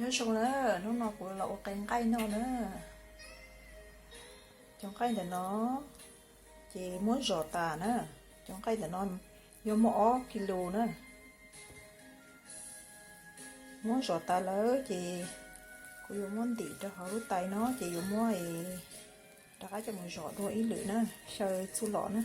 Nyob zoo na, hnub no kuv los ua qe nqaij noj na. Cov nqaij ntawm no ces muab zom tas na. Cov nqaij ntawm no yuav muaj ob kis lus na. Muab zom tas lawm ces kuv yuav muab ntim rau hauv lub tais no ces yuav muab rov qab coj mus zom dua ib lwm na, xyaw txuj lom na.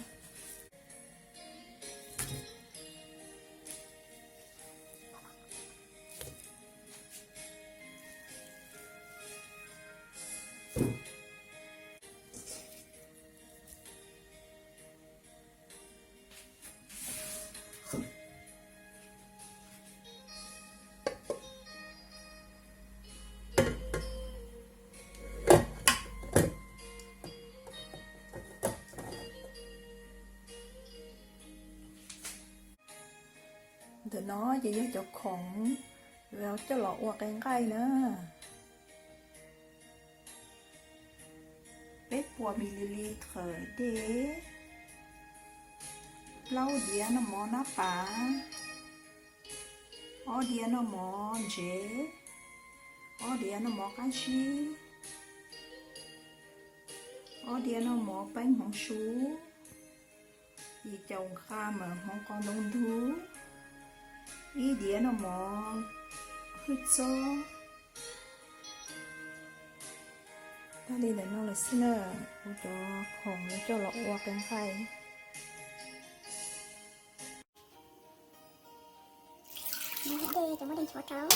Ntawm no ces yog cov khoom coj los ua qe nqaij na. Peb puas mililitr dej, plaub diav noj mov nab pas, ob diav noj mov ntsev, ob diav noj mov qab zib, ob diav noj mov peeb hmoov su, yim caum nqam hmoov qos ntoo ntug, ib diav noj mov hwj txob. Tag li ntawm no lawm xwb na, kuv cov khoom no coj los ua qe nqaij. Dej ces muab dej nchuav rau.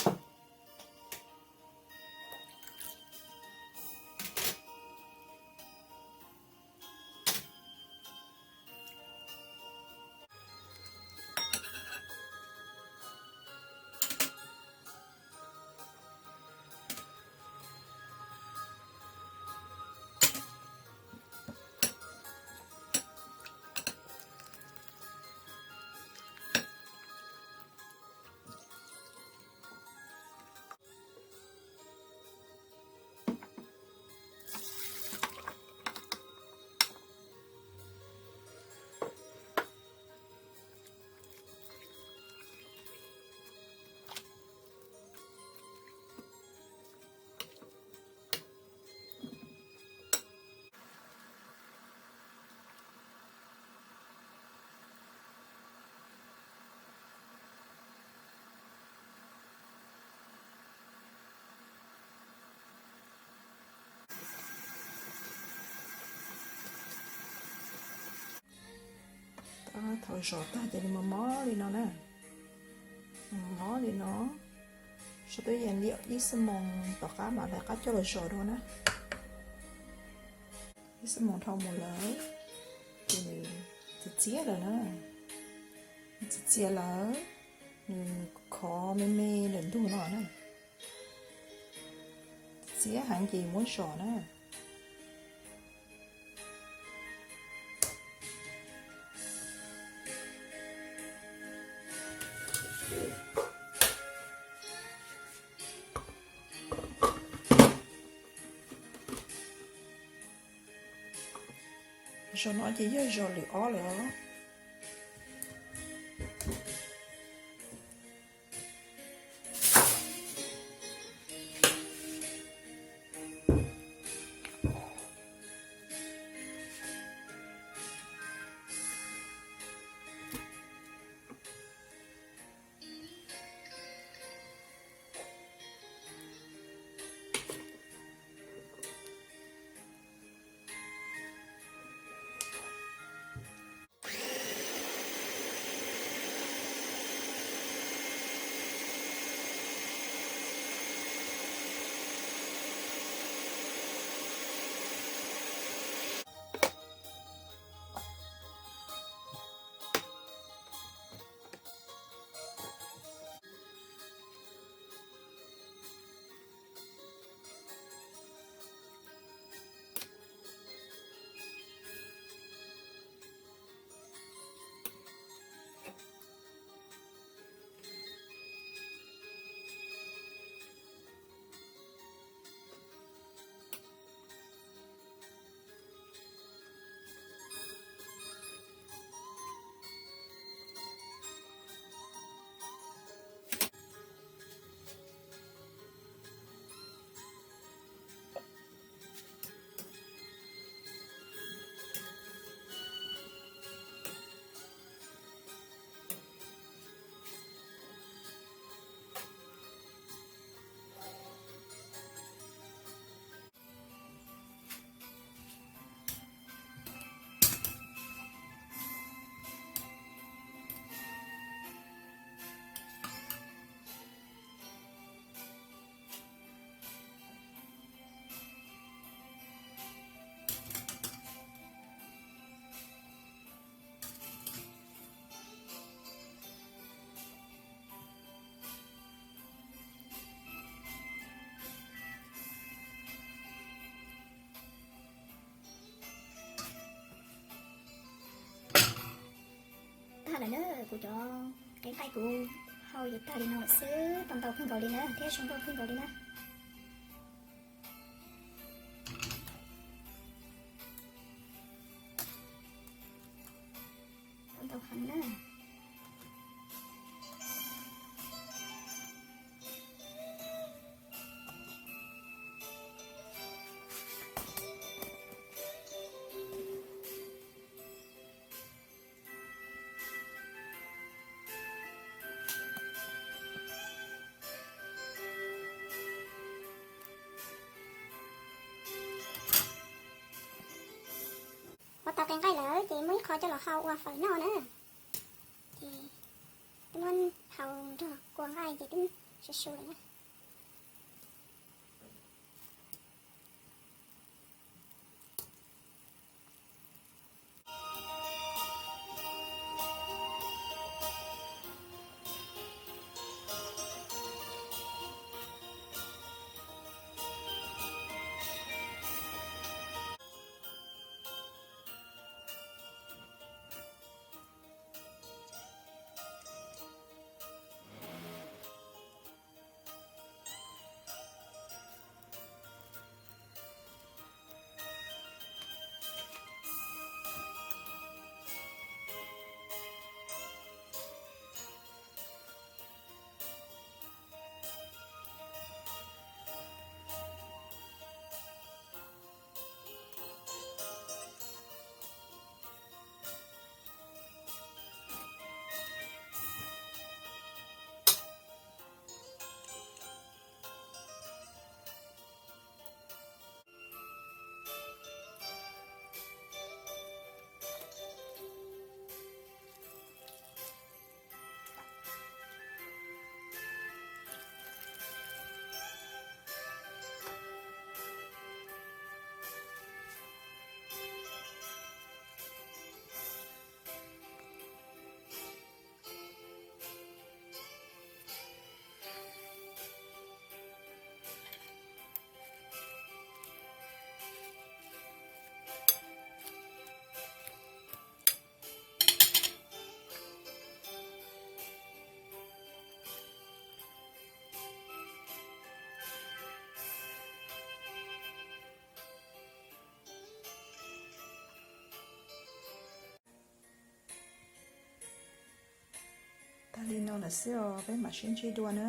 Thaum zom tag ces nws mos mos li no na, mos mos li no, sau tuaj yees li ib xuab moos tom qab mam li qab coj los zom dua na. Ib xuab moos dhau mus lawm ces nws txias txias lawm na, nws txias txias lawm, nws khov me me lawm ntug no na. Txias heev ces muab zom na. Zaum no ces yog zaum lwm ob lawm os. Na, kuv cov qe nqaij kuv hau yuav tag li no lawm xwb, tau ntau kawg nkaus li na thiab zoo nkauj kawg nkaus li na. Tau ntau heev na. Ua tau qe nqaij lawm ces muab ib qho coj los hau ua fawm noj na. Ces twb muab hau nrog kua nqaij ces twb su su lawm na. Tag li no lawm xwb os, peb mam sib ntsib dua na.